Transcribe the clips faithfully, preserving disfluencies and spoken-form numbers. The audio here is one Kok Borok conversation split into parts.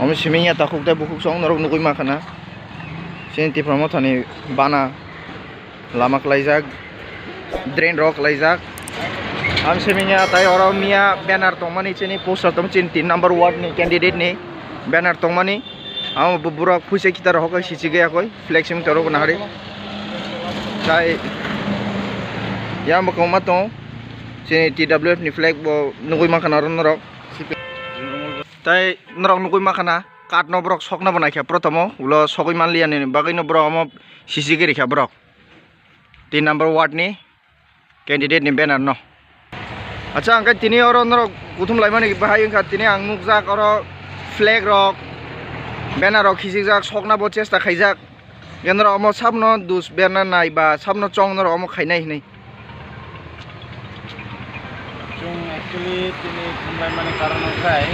Omo simi ya takhuk tei bukhuk song norok nugwi mankha na. Chini Tipra Mothani bana lama kwlaijak, drain rok kwlaijak. Am simi ya tai oro miya banner tongmani chini poster tong chini tin number ward ni candidate ni banner tongmani. Amo bu-, borok phuisa kitar hokhe sichigwi yakoi flex simi torok nahari. Tai yang bwkhakma tong chini T W F ni flag bo nugwi mankha na oro norok. Tai norok nugwi mankha na card no borok sokna bo naikha protomo ulo sogwi manliya ni bagwi no borok omo sichigwi rikha borok tin number ward ni candidate ni banner no. Acha, hwnkhe tini oro norok kuthum laimani bahai wngkha, tini ang nukjak oro flag rok, banner rok khichijak, sokna bo chesta khaijak. Norok omo sabno dus berna nai ba sabno chong norok omo khainai hinwi. Chwng actually tini thumlaimani karon wngkhai,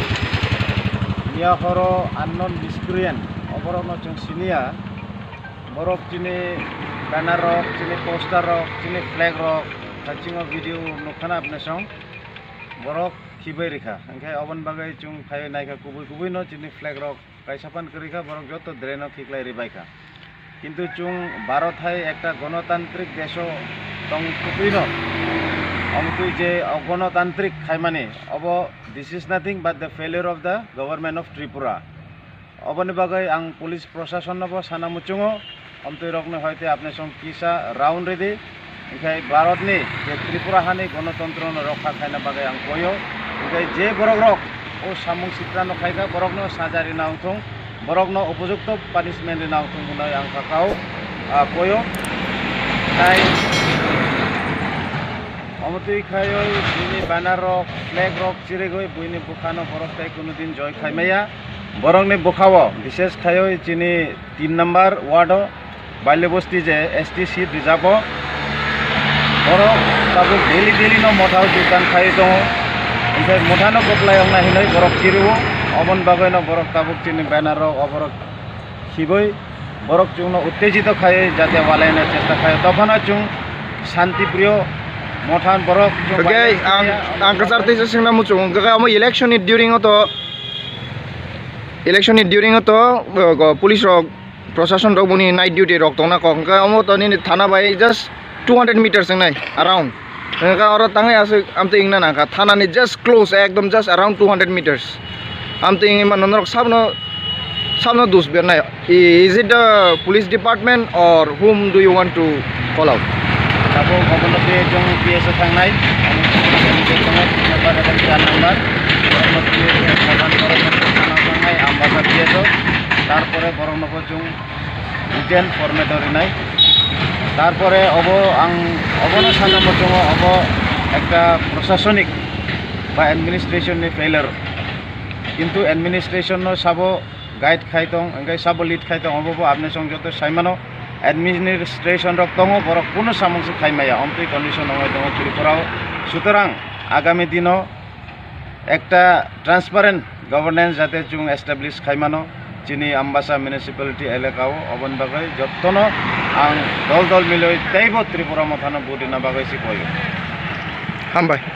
miya horo unknown miscreant, oborokno chwng siniya. Borok chini banner rok, chini poster rok, chini flag rok, hachingo video nukha na apni song. Borok khibai rikha, hwnkhe oboni bagwi chwng phaiwi naikha kubui kubui no chini flag rok kaisa phan kwrwi kha, borok joto drain o khiklai rwbai kha. Kintu chwng Bharat hai ekta gonotantrik desh o tong kwtwi no, omtwi je ogonotantrik khaimani, obo this is nothing but the failure of the government of Tripura. Oboni bagwi ang police proshasonno bo sana muchungo, omtwi rokno hoite apni song kisa round ridi, hwnkhe Bharatni je Tripura hani gonotantrono rokha khaina bagwi ang koyo, hwnkhe je borok rok o samung sitrano khaikha borokno saja rina wngthung, borokno upojukto punishment rina wngthung hwnwi ang sakao, ah, koyo. Tai omtwi khaioi bini banner rok, flag rok chirigwi buini bukhano borok tai kuno din joy khaimaya. Borokni bukhao bishes khaioi chini tin number ward o Bailebosti je S T seat rijabo. Borok tabuk daily daily no mothao joydan khai tongo. Hwnkhe mothano kwplai ongna hinwi borok kirio. Oboni bagwi no borok tabuk chini banner rok oborok khibui borok chwngno uttejito khai jate walaina chesta khai. Tophano chwng shanti priyo mothan borok chwng. Hwnkhe ang, ang kwchar teisa swngna muchungo. Hwnkhe omo election ni during o to, election ni during o to, uh, police rok, proshasonrok boni night duty rok tongna kok, hwnkhe omo to nini thana bai just two hundred meters wngnai around. Hwnkhe oro tangwi aswk amtwi wngna nangkha, thana ni just close, ekdom just around two hundred meters. Amtwi wngwi mano norok sabno, sabno dus bernai. I-, is it the police department or whom do you want to call out? Tabuk obono twi chwng P S o thangnai. Ang chwng P S o thangnai, char number. Obono twi chwng P S o thangnai, Ambasa P S o. Tarpore borokno bo chwng written format o rinai. Tarpore obo ang obono sana muchungo obo ekta prosasonik ba administration ni failure. Kintu administration no sabo guide khai tong, hwnkhe sabo lead khai tong, obo bo apni song joto sai mano. Administration rok tongo, borok kunu samung se khai maya, omtwi condition ongoi tongo Tripura o. Sutorang agami dino ekta transparent governance jate chwng establish khai mano chini Ambasa municipality elaka o, oboni bagwi jotono ang dol dol miloi teibo Tripura mothano vote rina bagwi se koyo. Hambai.